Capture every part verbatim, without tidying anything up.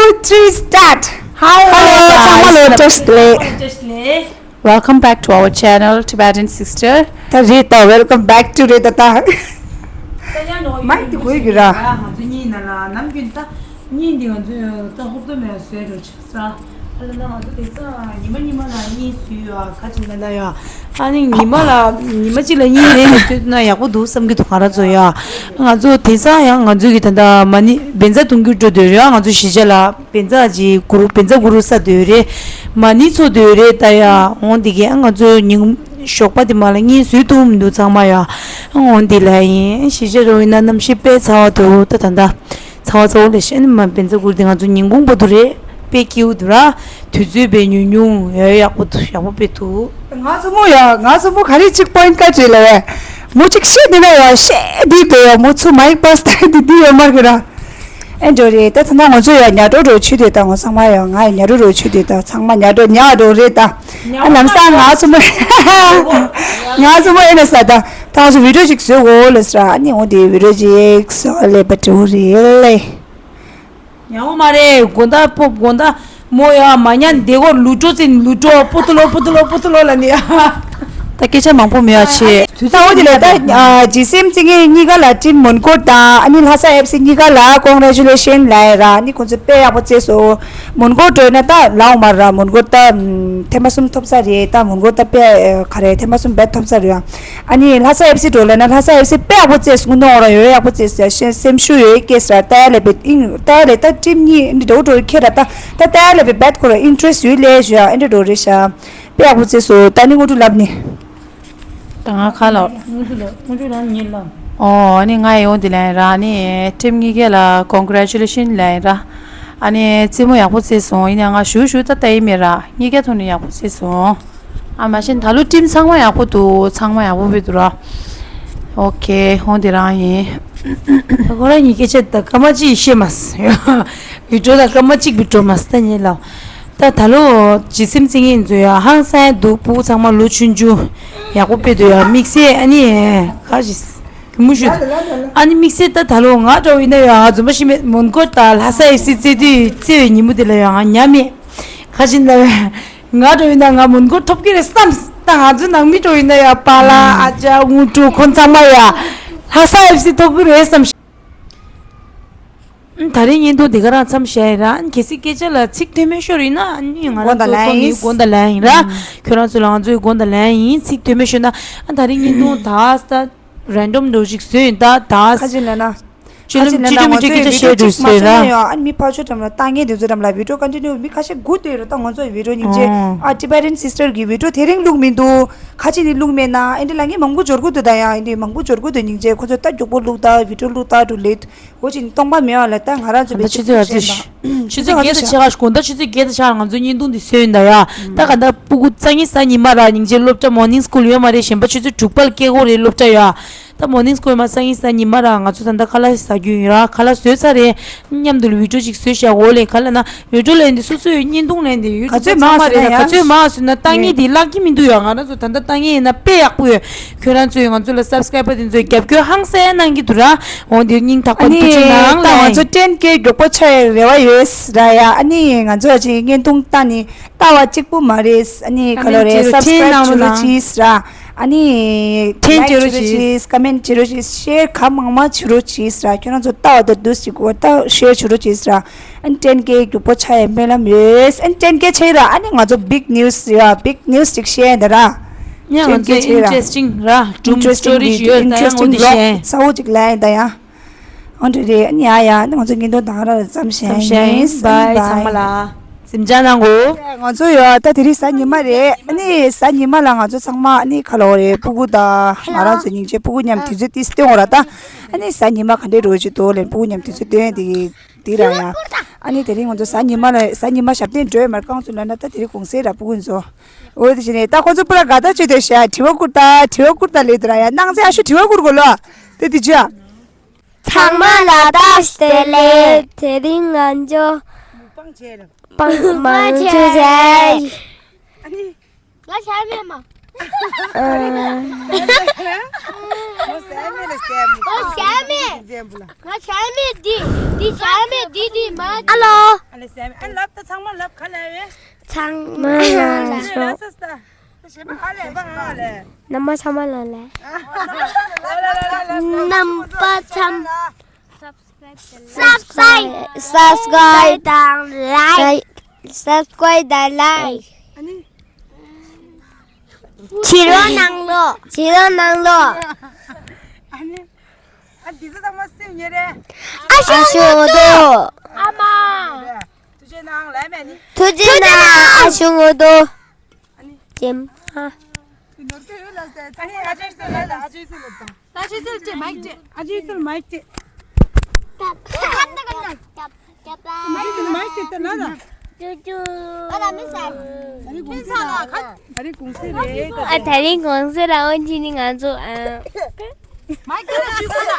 Three, start. Hello. Hello, ཚང་མ་ལ་བཀྲ་ཤིས་བདེ་ལེགས། བཀྲ་ཤིས་བདེ་ལེགས། Welcome back to our channel, Tibetan Sister. ད་རེད་ད། Welcome back to རེད་ད་ད། མའིག་དེ་གོ་ཡི་གི་ར། ང་ཚོ་གཉིས་ན་ལ་ནམ་རྒྱུན་ད་གཉིས་འདི་ང་ཚོ་ད་ཧོབ་ཏོ་མེད་བཟོས་འགྲོ་ཆགས་ས། ཨ་ལ་ན་ང་ཚོ་དེ་ས་ཉི་མ་ཉི་མ་ལ་གཉིས་བཟོས་ཡོད་ཨ། ཁ་ཅིག་ན་ད་ཡ། ཨ་ནི་ཉི་མ་ལ་ཉི་མ་གཅིག་ལ་གཉིས་རེ་ནས་བཟོས་ན་ཡག་པོ་འདུག་བསམ་གྱི་འདུག་ང་རང་ཚོ་ཡ། ང་ཚོ་དེང་སང་ཡང་ང་ཚོ་གི་ད་ལྟ་མ་ཎི་བཛྲ་གཏོང་རྒྱུ་འགྲོ་འདོད་རེད་ཨ། ང་ཚོ་གཞིས་ཆགས་ལ་བཛྲ་གི་གུ་རུ་བཛྲ་གུ་རུ་ས་འདོད་རེད། མ་ཎི་ཚོ་འདོད་རེད་ད་ཡ། འོང་འདི་གས་ང་ཚོ་ཉིན་ཞོགས་པ་དེ་མ་ལ་གཉིས་བཟོས་ཐུབ་མི་འདུག་ཚང་མ་ཡ། འོང་འདི་ལ་ཡིན་གཞིས་ཆགས་རུ་ཡིན་ན་གནམ་གཤིས་དཔེ་ཚ་བ་འདུག་ད་ད་ད། ཚ་བ་ཚ་བོ་ལས་ཤེས་ནི་མ་བཛྲ་གུ་རུ་དེ་ང་ཚོ་ཉིན་གུང་པོ་དུ་རེད། དཔེ་སྐྱིད་པོ་འདུག་ར། དུས་ཚོད་དཔེ་ཉུང་ཉུང་ཡོད་ཡག་པོ་འདུག་ཡག་པོ་དཔེ་འདུག་ང་ཚོ་མོ་ཡ་ང་ཚོ་མོ་ག་རེ་གཅིག་པོ་ཡིན་ཀ་བྲིས་ལ་བས། མོ་གཅིག་བཤད་དེ་ན་ཡ་བཤད་དེ་དེ་ཡ་མོ་ཚོ་མའིག་པ་སྟ་དེ་དེ་ཡོད་མ་གི་ར། ཨེ་འགྲོ་རེད་ད་ད་ན་ང་ཚོ་ཡ་ཉ་གྲོ་རོ་ཆུ་དེ་ད་ང་ཚང་མ་ཡ་ང་ཡ་ཉ་གྲོ་རོ་ཆུ་དེ་ད་ཚང་མ་ཉ་གྲོ་ཉ་གྲོ་རེད་ད། ཨ་ལམ་སང་ང་ཚོ་མོ་ང་ཚོ་མོ་ཨེ་ན་ས་ད། ད་ང་ཚོ་བི་ཌིའོ་ཅིག་བཟོས་གོ་ལ་ཟེར། ཨ་ནི་འོ་དེ་བི་ཌིའོ་ཅིག་བཟོ་ལས་པ་འགྲོ་རེད་ལེ། ཉ་འོ་མ་རེད་དགོན་བདག་པོ་དགོན་བདག་མོ་ཡ་མ་ཉ་འདི་གོ་ལུ་ཀྲོ་ཙིན་ལུ་ཀྲོ་པོ་ཏུ་ལོ་པོ་ཏུ་ལོ་པོ་ཏུ་ལོ་ལ་ནི་ཡ། ད་སྐད་ཆ་མང་པོ་མི་ཡ་ཆེ། དུས་ད་འོ་དེ་ལས་ད་ཇི་སེམ་ཅིག་ངས་གཉིས་ཀ་ལ་ཊིམ་མོན་གྷོ་དང་ཨ་ནི་ལྷ་ས་ཨེཕ་སི་གཉིས་ཀ་ལ་ཀོང་གྷ་རེ་ཅུ་ལེ་ཤན་ལ་ཡ་ར། ཨ་ནི་ཁོང་ཚོ་དཔེ་ཡག་པོ་རྩེས་སོ། མོན་གྷོ་འགྲོ་ན་ད་ལའོ་མར་ར་མོན་གྷོ་ད་ཐེངས་མ་གསུམ་ཐོབ་ས་རེད། ད་མོན་གྷོ་ད་དཔེ་ག་རེ་ཐེངས་མ་གསུམ་བེད་ཐོབ་ས་རེད། ཨ་ནི་ལྷ་ས་ཨེཕ་སི་འགྲོ་ལ་ན་ལྷ་ས་ཨེཕ་སི་དཔེ་ཡག་པོ་རྩེས་སོང་། ནོ་ར་ཡོད་ཡག་པོ་རྩེས་སོང་ཡ། སེམས་ཤུགས་ཡོད་སྐྱེས་ས་ར། ད་ཡ་ལེ་བེད་ཨིན་ད་ཡ་ལེ་ད་ཊིམ་གཉིས་འདི་འགྲོ་འགྲོ་ཁྱེད་ར་ད་ད་ད་ཡ་ལེ་བེད་བེད་ཁོ་ར་ཨིན་ཊི་རེ་སི་ཡོད་ལེ་ཞུ་ཡ། ཨེ་འདྲ་འགྲོ་རེད་ཤག་དཔེ་ཡག་པོ་རྩེས་སོང་། ད་ནི་ངོ་ཐུག་ལབ་ནི། ད་ང་ཁ་ལོ། ངོ་ཐུག་ལོ་ངོ་ཐུག་རང་ཉིད་ལ། ཨོ་ཨ་ནི་ང་ཡོང་དེ་ལན་ར། ཨ་ནི་ཊིམ་གཉིས་ཀ་ལ་ཀོང་གྷ་རེ་ཅུ་ལེ་ཤན་ལན་ར། ཨ་ནི་རྩེད་མོ་ཡག་པོ་རྩེས་སོང་། ཡིན་ཡང་ང་ཞུ་ཞུ་ད་ལྟ་ཡིན་མེད་ར། གཉིས་ཀ་ཐོག་ནས་ཡག་པོ་རྩེས་སོང་། ཨ་མ་གཞི་ད་ལོ་ཊིམ་ཚང་མ་ཡག་པོ་འདུག་ཚང་མ་ཡག་པོ་བུད་འདུག་ར། ཨོ་ཁེ་ཧོང་དེ་རང་ཡིན། ད་ཁོ་རང་གཉིས་སྐད་ཆ་ད་སྐར་མ་གཅིག་བཤད་མ་སོང་། བི་ཌིའོ་ད་སྐར་མ་གཅིག་བི་ཌིའོ་མ་སོང་ད་ཉེ་ལ། ད་ད་ལོ་ཇི་སེམས་ཅིག་ཡིན་ཚོ་ཡ་ཧང་སང་འདུག་ཕྲུ་གུ་ཚང་མ་ལོ་ཆུང་ཆུང་ཡག་པོ་དཔེ་འདུག་ཡ། དམིགས་བསལ་ཨ་ནི་ག་ཞིག་གི་མུ་ཞུ། ཨ་ནི་དམིགས་བསལ་ད་ད་ལོ་ང་འདྲ་བོ་ཡིན་ན་ཡ་འཛོམས་པ་ཤི་མེད་མོན་གྷོ་ད་ལྷ་ས་ཨེཕ་སི་རྩེ་དུས་རྩེ་བའི་ཉིན་མོ་དེ་ལ་ཡ་ང་ཉམས་མེད་ག་ཞིག་ན་ང་འདྲ་ཡིན་ན་ང་མོན་གྷོ་ཐོབ་ཀྱི་རེད་བསམ། ད་ང་ཚོའི་ནང་མི་འདྲ་ཡིན་ན་ཡ་པཱ་ལགས་ཨ་ཅག་དངོས་གྲུབ་ཁོང་ཚང་མ་ཡ་ལྷ་ས་ཨེཕ་སི་ཐོབ་ཀྱི་རེད་བསམ། ད་རིང་བརྙན་ཐུང་འདི་ག་རང་མཚམས་བཞག་ཡིན་ར། གལ་སྲིད་སྐད་ཆ་ལ་ཚིག་མཐུན་མེད་ཤོར་ཡིན་ན་ཨ་ནི་ང་རང་ཚོ་ཐོག་ནས་དགོངས་དག་ལན་ཡིན་ར། ཁྱོད་རང་ཚོ་ལ་ང་ཚོའི་དགོངས་དག་ལན་ཡིན། ཚིག་མཐུན་མེད་ཤོར་ན་ཨ་ད་རིང་བརྙན་ཐུང་ད་ད་རན་ཌོམ་འདྲ་བོ་ཞིག་བཟོས་ཡིན་ད་ད། ཁ་ཅིག་ལ་ན། ཁ་ཅིག་ལ་ན་ང་ཚོའི་བི་ཌིའོ་གཅིག་མ་བཟོས་ན་ཡང་ཨ་ནི་མི་ཕར་ཕྱོགས་འགྲམ་ལ་ལྟ་མཁན་དེ་ཚོ་འགྲམ་ལ་བི་ཌིའོ་ཀོན་ཊི་ནིའུ་མི་ཁ་ཤས་སྒུག་བསྡད་ཡོད་རེད། ད་ང་ཚོའི་བི་ཌིའོ་སྙིང་རྗེ་ཨ་ཊི་བེ་ཊན་སིས་ཊར་གི་བི་ཌིའོ་དེ་རིང་བླུགས་མི་འདུག་ཁ་ཅིག་ནི་བླུགས་མེད་ན་ཨེ་འདྲ་ལ་ངས་མང་པོ་འབྱོར་གི་འདུག་ད་ཡང་ཨེ་འདྲ་མང་པོ་འབྱོར་གི་འདུག་སྙིང་རྗེ། ཁོ་ཚོ་ད་མགྱོགས་པོ་བླུགས་ད་བི་ཌིའོ་བླུགས་ད་འགྲོ་ལེ། འོ་ཅིག་སྟོང་པ་མེད་པ་ལ་ད་ང་རང་ཚོ་བེད་ཆོད་ཚོད་ཆེ་ན། ཆུ་ཚོད་བརྒྱད་དང་ཕྱེད་ཀ་དགོང་དག་ཆུ་ཚོད་བརྒྱད་དང་ཕྱེད་ཀ་ང་ཚོ་བརྙན་ཐུང་འདི་བཟོས་ཡིན་ད་ཡ། ད་ག་ད་སྤུ་གུ་སང་ཉིན་གཟའ་ཉི་མ་ར་སྙིང་རྗེ་སློབ་གྲྭ་མོར་ནིང་སི་ཀུལ་ཡོད་མ་རེད། གཞན་པ་ཆུ་ཚོད་དྲུག་པ་ལ་སྐྱེལ་དགོས་རེད་སློབ་གྲྭ་ཡ། ད་མོར་ནིང་སི་ཀུལ་མ་སང་ཉིན་གཟའ་ཉི་མ་ར་ང་ཚོ་ད་ལྟ་ཁ་ལག་ཟ་རྒྱུ་ཡིན་ར། ཁ་ལག་བཟོས་ཚར་རེད། མཉམ་དུ་ལ་བི་ཌིའོ་ཅིག་བཟོས་བཞག་འོ་ལེ་ག་ལ་ན། བི་ཌིའོ་ལེན་དེ་སོ་སོའི་བརྙན་ཐུང་ལེན་དེ་ཡུ་ཊུབ་ཚང་མ་རེད་ལ་ག་ཚོད་མང་སོང་ན་ལྟ་ངེས་དེ་བརླག་གི་མི་འདུག་ཡ། ང་རང་ཚོ་ད་ལྟ་ལྟ་ངེས་ཡིན་ན་དཔེ་ཡག་པོ་ཡོད། ཁྱོད་རང་ཚོས་ང་ཚོ་ལ་སབ་སི་ཀ་རའེ་བར་དེ་ཚོས་རྒྱབ་སྐྱོར་ཧང་སང་གནང་གི་འདུག་ར། འོ་དེ་སྙིང་ཐག་པ་ནས་ཐུགས་རྗེ་གནང་ལ། ད་ང་ཚོ་ཊེན་ཀེ་མགྱོགས་པོ་ཆགས་ཡ་རེ་བ་ཡོད་ར་ཡ། ཨ་ནི་ང་ཚོ་ཅིག་བརྙན་ཐུང་ལྟ་ནི་ལྟ་བ་གཅིག་པུ་མ་རེད། ཨ་ནི་ག་ལོ་རེད། སབ་སི་ཀ་རའེབ་བྱེད་རོགས་གྱིས་ར། ཨ་ནི་ཊེན་ལའིཀ་བྱེད་རོགས་གྱིས། ཀོ་མེན་ཊི་བྱེད་རོགས་གྱིས། ཤེར་གང་མང་མང་བྱེད་རོགས་གྱིས་ར། ཁྱོད་རང་ཚོ་ལྟ་བ་དང་འདུག་ཅིག་གོ་ལྟ་ཤེར་བྱེད་རོགས་གྱིས་ར། ཨ་ནི་ཊེན་ཀེ་མགྱོགས་པོ་ཆགས་ཡ་སྨོན་ལམ་ཡོད། ཨ་ནི་ཊེན་ཀེ་ཆགས་ར། ཨ་ནི་ང་ཚོ་བིག་ནིའུ་སི་ཡ་བིག་ནིའུ་སི་ཅིག་བཤད་ཡ་འདི་ར། ཡ་ང་ཚོ་ཊེན་ཀེ་ཆགས་ར། ཨིན་ཊི་རེ་སི་ཊིང་ར་ཌུམ་སི་ཊོ་རི་ཞིག་ཡོད་ད་ཡ། འོ་དེ་བཤད་ཡ་ཚ་བོ་ཅིག་ལ་ཡ་ད་ཡ། འོ་འདྲ་རེད། ཨ་ནི་ཡ་ཡ་ཨ་ནི་ང་ཚོ་བརྙན་ཐུང་དང་ར་ཙམ་བཤད་ཡིན། བའི་ཚང་མ་ལ་གཟིམ་འཇག་གནང་གོ། ང་ཚོ་ཡོད་ད་དེ་རིང་གཟའ་ཉི་མ་རེད། ཨ་ནི་གཟའ་ཉི་མ་ལ་ང་ཚོ་ཚང་མ་ཨ་ནི་ཁ་ལོ་རེད། སྤུ་གུ་དང་ང་རང་ཚོ་སྙིང་རྗེ་སྤུ་གུ་མཉམ་དུས་ཚོད་ཏིས་སྟོན་འོ་ར་ད། ཨ་ནི་གཟའ་ཉི་མ་ག་འདྲས་འགྲོ་ཅི་འདུག་ལན་སྤུ་གུ་མཉམ་དུས་ཚོད་སྟོན་དེ་དེ་ར་ཡ། ཨ་ནི་དེ་རིང་ང་ཚོ་གཟའ་ཉི་མ་ལ་གཟའ་ཉི་མ་ཞབས་བརྟན་འགྲོ་ཡ་མར་རྐང་ཚོ་ལ་ན་ད་དེ་རིང་གུང་སེང་ར་སྤུ་གུ་ཚོ། འོ་དེ་བཞིན་ནས་ད་ཁོ་ཚོ་པུ་ར་དགའ་ད་ཆོས་དེ་ཤ་དྲི་བ་བསྐུར་ད་དྲི་བ་བསྐུར་ད་ལེ་དེ་ར་ཡ་ནང་ཚེ་ཨ་ཤུ་དྲི་བ་བསྐུར་གོ་ལོ། དེ་དེ་ཅི་ཡ། ཚང་མ་ལ་བཀྲ་ཤིས་བདེ་ལེགས། དེ་རིང་ང་ཚོ་པང་མང་ཆུ་ཟེར། ང་ཞལ་མེད་མ། ཨ། ང་ཞལ་མེད་ང་ཞལ་མེད་འདི་འདི་ཞལ་མེད་འདི་འདི་མ། ཨ་ལོ། ལབ་ད་ཚང་མ་ལབ་ག་ལབ་ཡོད། ཚང་མ་ལ་ལ་ལ་ལ་ལ། ཞེས་པ་ཧ་ལས་པ་ཧ་ལས། རྣམ་པ་ཚང་མ་ལ་ལ། རྣམ་པ་ཚང་། Subscribe དང་like. Subscribe དང་like. བྱེད་རོགས་གནང་རོགས། བྱེད་རོགས་གནང་རོགས། ཨ་ནི། ཨ་འདི་ཚོ་ཚང་མ་སེམས་ཉེ་རེད། ཨ་ཞོ་ངོ་ཏོ། ཨ་མ། ཐུགས་རྗེ་གནང་ལབ་མེད་ནི། ཐུགས་རྗེ་གནང་ཨ་ཞོ་ངོ་ཏོ། ཨ་ནི། ཇེམ་ཨ། ཨ་ནི་ཨ་ཅེ་སི་ལ་ཨ་ཅེ་སི་ལ་དང་། ད་ཅི་སིལ་ཅེ་མའིག་ཅེ། ཨ་ཅི་སིལ་མའིག་ཅེ། མའིག་ཅེ་མའིག་ཅེ་ཏེ་ལ་ད། ཅུ་ཅུ། ཨ་ད་མི་སལ། ཨ་རི་གུང་སེ་རེད། ཨ་རི་གུང་སེ་རེད། ཨ་ད་རིང་གུང་སེ་ར་འོན་ཅི་ནི་ང་ཚོ་ཨ། མའིག་ཅེ་ལ་ཞུ་གོ་ད།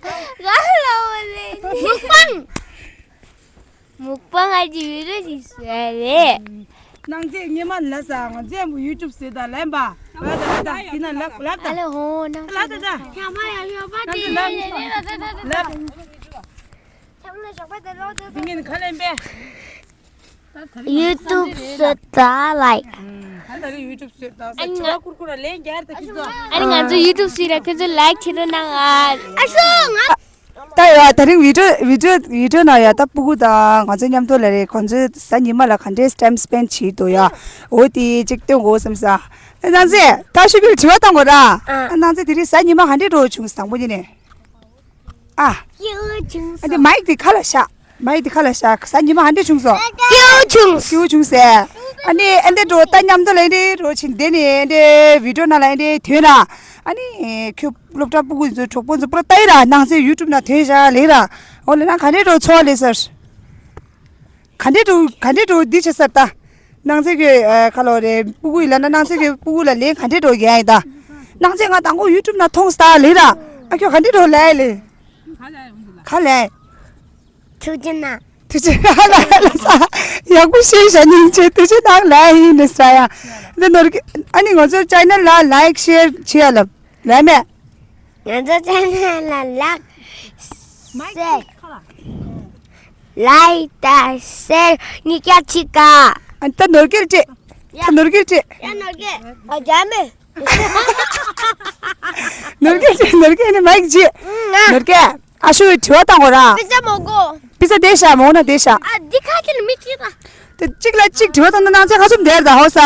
ག་ལ་བ་ལེ། མུག་པང་། མུག་པང་ཨ་ཅེ་བི་ཌི་ཡོ་ཞིག་བཟོས་རེད། ནང་ཚེ་ཉི་མ་ལ་ས་ང་ཚེ་མུ་ཡུ་ཊུབ་ཟེར་ད་ལན་པ། ལ་ད་ལ་ད་དེ་ན་ལབ་ལབ་ད། ཨ་ལེ་ཧོ་ནང་ལ་ད་ད་ད། ཡ་མ་ཡ་ཡོ་པ་དེ་ནང་ལ་ལབ། ལབ། ཆམ་ལ་ཞོགས་པ་དེ་ལོ་དེ་དེ་ངན་ཁ་ལེན་པས། ཡུ་ཊུབ་ཟེར་ད་ལའིག་ད་ད་རེ་ཡུ་ཊུབ་ཟེར་ད་ས་ཆོ་ཀུར་ཀུར་ལེན་རྒྱར་ད་ཁྱེད་ཚོ། ཨ་ནི་ང་ཚོ་ཡུ་ཊུབ་ཟེར་ར་ཁྱེད་ཚོ་ལའིག་བྱེད་རོགས་གནང་ཨ། ཨ་ཤོ་ང་། ད་ཡ་ད་རིང་བི་ཌི་ཡོ་བི་ཌི་ཡོ་བི་ཌི་ཡོ་ནང་ཡ་ད་སྤུ་གུ་དང་ང་ཚོ་མཉམ་དུ་ལ་རེད། ཁོང་ཚོའི་གཟའ་ཉི་མ་ལ་ག་འདྲའི་ཊའིམ་སི་པེན་ཌི་བྱེད་འདུག་ཡ། འོ་དེ་གཅིག་སྟོན་དགོས་བསམ་ས། ནང་ཚེ་ད་ཤུ་གིར་དྲི་བ་བཏང་དགོས་ར། ཨ། ནང་ཚེ་དེ་རིང་གཟའ་ཉི་མ་ག་འདྲའི་འགྲོ་བྱུང་དང་པོ་ཉིད་ནས། ཨ། སྐྱིད་པོ་བྱུང་ཨ་འདི་སོང་། མའིག་དེ་ཁ་ལ་བཞག་མའིག་དེ་ཁ་ལ་བཞག་གཟའ་ཉི་མ་ག་འདྲའི་བྱུང་སོང་། སྐྱིད་པོ་བྱུང་། སྐྱིད་པོ་བྱུང་ཟེར། ཨ་ནི་ཨ་འདི་འགྲོ་ད་མཉམ་དུ་ལ་འདི་འགྲོ་ཕྱིན་དེ་ནི་ཨ་འདི་བི་ཌི་ཡོ་ནང་ལ་ཨ་འདི་ཐོན་ར། ཨ་ནི་ཁྱོད། སློབ་གྲྭ་སྤུ་གུ་ཚོའི་གྲོགས་པོ་ཚོ་པུ་ར་ལྟ་ཡི་ར། ནང་ཚེ་ཡུ་ཊུབ་ནང་ཐོན་བཞག་ལེ་ར། འོ་ལེ་ན་ག་འདྲས་འགྲོ་ཚོར་བ་ལེ་སར། ག་འདྲས་འགྲོ་ག་འདྲས་འགྲོ་འདི་བྱེད་སར་ད། ནང་ཚེ་གི་ཁ་ལོ་རེ་སྤུ་གུ་ཡི་ལ་ན་ནང་ཚེ་གི་སྤུ་གུ་ལ་ལེ་ག་འདྲས་འགྲོ་རྒྱག་ཡི་ད། ནང་ཚེ་ང་དང་པོ་ཡུ་ཊུབ་ནང་མཐོང་སྟ་ལེ་ར། ཨ་ཁྱོད་ག་འདྲས་འགྲོ་ལེ་ལེ། ག་ལེ། ཐུགས་རྗེ་གནང་། ཐུགས་རྗེ་གནང་ལ་ལ་ས། ཡག་པོ་ཤེས་བྱ་སྙིང་རྗེ་ཐུགས་རྗེ་གནང་ལ་ཡིན་ནི་ས་ཡ། འདི་ནོར་གི་ཨ་ནི་ང་ཚོའི་ཅེ་ནལ་ལ་ལའིག་ཤེར་བྱེད་ཡ་ལབ་ལབ་མེད། ང་ཚོ་ཅེ་ནལ་ལ་ལའིག་ཤེར། ལའིག་དང་ཤེར་གཉིས་ཀ་བྱེད་ཀ་ཨ་ད་ནོར་གེར་ཅེ། ད་ནོར་གེར་ཅེ། ཡ་ནོར་གེ་ཨ་རྒྱ་མེ། ནོར་གེ་ཅེ་ནོར་གེ་ནི་མའིག་ཅེ། ནོར་གེ། ཨ་ཤུ་དྲི་བ་བཏང་གོ་ར། པི་ཙ་མོ་གོ། པི་ཙ་དེ་ཤ་མོ་ན་དེ་ཤ། ཨ་འདི་ཁ་ཁྱེར་མི་ཅི་ད། དེ་གཅིག་ལ་གཅིག་དྲི་བ་བཏང་ན་ནང་ཚེ་ཁ་ཚུམ་དེར་ད་ཧོ་ས།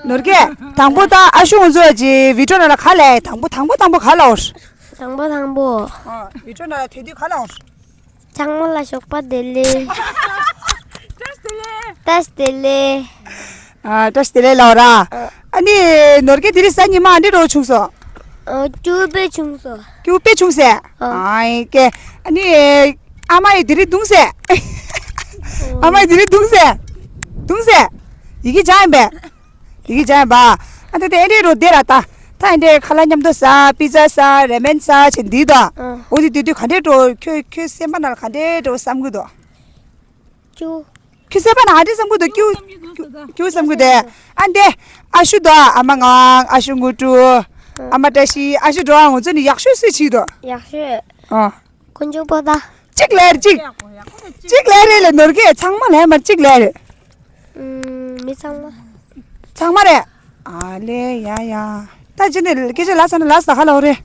ནོར་གེ། དང་པོ་ད་ཨ་ཤུ་ང་ཚོ་ཅི་བི་ཌི་ཡོ་ནང་ལ་ཁ་ལས་དང་པོ་དང་པོ་དང་པོ་ཁ་ལ་འོར། དང་པོ་དང་པོ། ཨ་བི་ཌི་ཡོ་ནང་ལ་དེ་དུས་ཁ་ལ་འོར། ཚང་མ་ལ་ཞོགས་པ་བདེ་ལེགས། བཀྲ་ཤིས་བདེ་ལེགས། བཀྲ་ཤིས་བདེ་ལེགས། ཨ་བཀྲ་ཤིས་བདེ་ལེགས་ལབ་ར། ཨ་ནི་ནོར་གེ་དེ་རིང་གཟའ་ཉི་མ་འདི་འགྲོ་བྱུང་སོང་། ཨ་སྐྱིད་པོ་བྱུང་སོང་། སྐྱིད་པོ་བྱུང་ཟེར། ཨ་ཨའི་ཀེ། ཨ་ནི་ཨ་མ་ཡི་དེ་རིང་གདུང་ཟེར། ཨ་མ་ཡི་དེ་རིང་གདུང་ཟེར། གདུང་ཟེར། ཡི་གེ་སྦྱང་ཡིན་པས། ཡི་གེ་སྦྱང་ཡིན་པ། ཨ་ད་དེ་ཨེ་འདྲས་འགྲོ་བསྡད་ར་ད། ད་ཨེ་འདྲས་ཁ་ལག་མཉམ་དུ་ཟ་པི་ཛ་ཟ་རེ་མེན་ཟ་བྱེད་འདི་ད། ཨ་འོ་དེ་དུས་དུས་ག་འདྲས་འགྲོ་ཁྱོད་ཁྱོད་སེམས་པ་ནང་ལ་ག་འདྲས་འགྲོ་བསམ་གི་འདུག་ཅུ། ཁྱོད་སེམས་པ་ནང་ཧ་འདྲེ་བསམ་གི་འདུག་ཀྱུ་ཀྱུ་བསམ་གི་འདུག་ཨ་འདྲེ། ཨ་ཤུ་དོ་ཨ་མ་ངག་ཨ་ཤུ་དངོས་གྲུབ། ཨ་མ་བཀྲ་ཤིས་ཨ་ཤུ་འགྲོ་ཨ་ངོ་ཚོ་ནི་ཡག་ཤོས་སུས་བྱེད་འདུག་ཡག་ཤོས། ཨ། དཀོན་མཆོག་པོ་ད། གཅིག་ལས་རེད་གཅིག་གཅིག་ལས་རེད་ལས་ནོར་གེ་ཚང་མ་ལས་མར་གཅིག་ལས་རེད། ཨུམ། མི་ཚང་མ། ཚང་མ་རེད། ཨ་ལེ་ཡ་ཡ། ད་ཅི་ནས་སྐད་ཆ་ལ་ས་ན་ལ་ས་ཧ་ལ་འོ་རེད།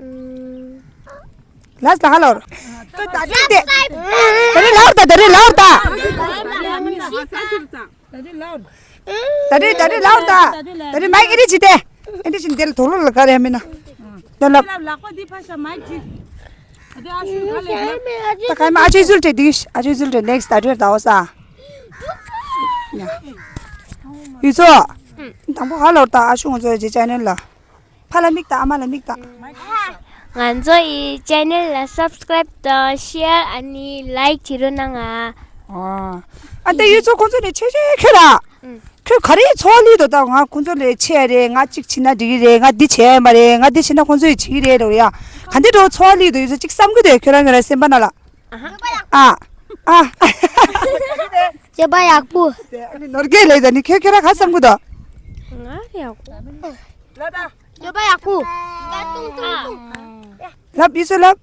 ཨུམ། ལ་ས་ཧ་ལོར། ད་རེ་ལའོར་ད་ད་རེ་ལའོར་ད། ད་རེ་ད་རེ་ལའོར་ད། ད་རེ་མའི་ཨེ་རི་ཅི་ཏེ། ཨེ་རི་ཅི་འདེལ་དོ་ལོ་ལ་ག་རེ་མིན་ན། ད་ལ། ལག་པ་འདི་ཕ་ཤ་མའིག་ཅི། ད་ག་མ་ཨ་ཅེ་ཟུལ་ཏེ་འདི་ཨ་ཅེ་ཟུལ་ཏེ་ནེགསི་ད་རེ་ད་འོ་ས། ཡུ་ཚོ། དང་པོ་ཧ་ལོར་ད་ཨ་ཤུ་ང་ཚོ་ཅེ་ཅེ་ནལ་ལ། ཕ་ལ་མིག་ལྟ་ཨ་མ་ལ་མིག་ལྟ། ང་ཚོ་ཡི་ཅེ་ནལ་ལ་སབ་སི་ཀ་རའིབ་དང་ཤེར་ཨ་ནི་ལའིག་བྱེད་རོགས་གནང་ང་། ཨ། ཨ་ད་ཡུལ་ཚོ་ཁོང་ཚོ་ནས་ཆེ་ཆེ་ཁྱོད་ར། ཁྱོད་ག་རེ་ཚོགས་ལི་དོ་ད་ང་ཁོང་ཚོ་ལས་ཆེ་རེད། ང་གཅིག་བྱེད་ན་འགྲིག་གི་རེད། ང་འདི་བྱས་མ་རེད། ང་འདི་བྱེད་ན་ཁོང་ཚོ་ཡི་བྱེད་ཀྱི་རེད་རོ་ཡ། ག་འདི་འགྲོ་ཚོགས་ལི་དོ་ཡུལ་ཚོ་གཅིག་བསམ་གི་དོ་ཁྱོད་རང་གི་ར་སེམས་པ་ན་ལ། ཨ། ཨ། སྐྱེས་པ་ཡག་པོ། ནོར་གེ་ལས་ད་ནི་ཁྱོད་ཁྱོད་ར་ག་བསམ་གི་དོ། ང་ཡག་པོ། ལ་ད། ཡོད་པ་ཡག་པོ། ལབ་ཡིན་སོ་ལབ།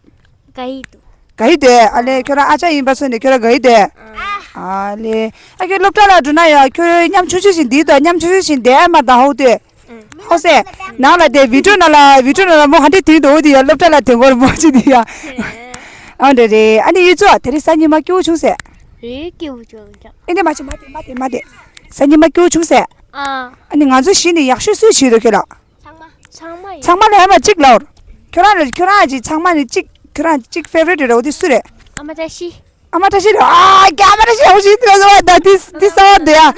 ག་ཡི་འདུག་ག་ཡི་དེ། ཨ་ལེ་ཁྱོད་རང་ཨ་ཅག་ཡིན་པ་སོང་ནས་ཁྱོད་རང་ག་ཡི་དེ། ཨ་ལེ། ཨ་ཁྱོད་སློབ་གྲྭ་ལ་འགྲོ་ན་ཡང་ཁྱོད་ཉམ་ཆུང་ཆུང་ཞིག་འདི་དང་ཉམ་ཆུང་ཆུང་ཞིག་འདི་ཨ་མ་དང་ཧོ་དེ། ཧོ་སེ། ནང་ལ་དེ་བི་ཌིའོ་ནང་ལ་བི་ཌིའོ་ནང་ལ་མོ་ཧ་འདྲེ་དེ་འདུག་འོ་དེ་ཡང་སློབ་གྲྭ་ལ་དེ་འགོར་མོ་ཅི་དེ་ཡང་། ཨ་འདྲ་རེད། ཨ་ནི་ཡུལ་ཚོ་དེ་རིང་གཟའ་ཉི་མ་སྐྱིད་པོ་བྱུང་སེ། རེད་སྐྱིད་པོ་བྱུང་ཀྱང་། ཨེ་འདྲ་མ་བྱེད་མ་དེ་མ་དེ་མ་དེ། གཟའ་ཉི་མ་སྐྱིད་པོ་བྱུང་སེ། ཨ། ཨ་ནི་ང་ཚོ་གཞི་ནས་ཡག་ཤོས་སུས་བྱེད་འདུག་ཁྱོད་ལ། ཚང་མ། ཚང་མ་ཡིན། ཚང་མ་ལ་ཧ་མ་གཅིག་ལབ། ཁྱོད་རང་ལ་ཁྱོད་རང་གཅིག་ཚང་མ་ནས་གཅིག་ཁྱོད་རང་གཅིག་ཕེ་ཝ་རི་ཊི་རེད། འོ་དེ་སུ་རེད། ཨ་མ་བཀྲ་ཤིས། ཨ་མ་བཀྲ་ཤིས་རེད། ཨ་ཀྱ་ཨ་མ་བཀྲ་ཤིས་ཡག་ཤོས་ཤིག་རེད་ཟེར་བ་ད་དེ་དེ་གསར་བ་འདི་ཡ།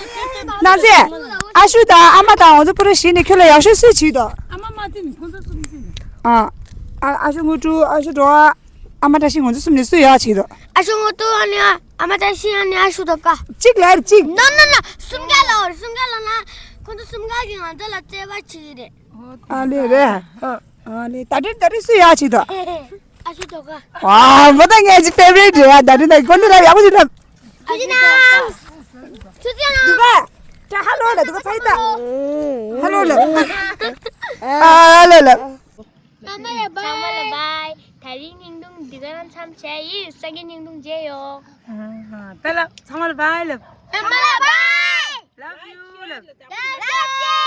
ནང་ཚེ། ཨ་ཤུ་དང་ཨ་མ་དང་ང་ཚོ་པུ་ར་གཞི་ནས་ཁྱོད་ལ་ཡག་ཤོས་སུས་བྱེད་འདུག་ཨ་མ་མ་བརྩི་ནས་ཁོང་ཚོ་གསུམ་བརྩི་ནས། ཨ། ཨ་ཨ་ཤུ་དངོས་གྲུབ། ཨ་ཤུ་འགྲོ་བ། ཨ་མ་བཀྲ་ཤིས། ང་ཚོ་གསུམ་ནས་སུ་ཡག་བྱེད་འདུག་ཨ་ཤུ་དངོས་གྲུབ། ཨ་ནི་ཨ་མ་བཀྲ་ཤིས། ཨ་ནི་ཨ་ཤུ་དོ་ཀ་གཅིག་ལབ་གཅིག་ནོ་ནོ་ནོ། གསུམ་ཀ་ལབ། གསུམ་ཀ་ལབ་ན་ཁོང་ཚོ་གསུམ་ཀ་གིས་ང་ཚོ་ལ་རྩོད་པ་བྱེད་ཀྱི་རེད། ཨ་ལེ་རེད། ཨ་ལེ་ད་དྲན་ད་དྲན་སུ་ཡག་བྱེད་འདུག་ཨ་ཤུ་དོ་ཀ་ཝ་མོ་ད་ངའི་ཕེ་ཝ་རི་ཊི་རེད་ཡ། ད་དྲན་ད་དགོན་དུ་ལ་ཡག་པོ་ཞིག་ལབ། ཐུགས་རྗེ་གནང་། ཐུགས་རྗེ་གནང་། འདུག་ག་ད་ཧ་ལོ་ལ་འདུག་ག་ཕ་ཡི་ད། ཧ་ལོ་ལ། ཨ་ལོ་ལ། ཚང་མ་ལ་བྷའི། ཚང་མ་ལ་བྷའི། དེ་རིང་བརྙན་ཐུང་འདི་ག་རང་མཚམས་བཞག་ཡིན། སང་ཉིན་བརྙན་ཐུང་མཇལ་ཡོང་། ཨ་ཧ། ད་ལ་ཚང་མ་ལ་བྷའི་ལབ། ཚང་མ་ལ་བྷའི། Love you ལབ། Love you.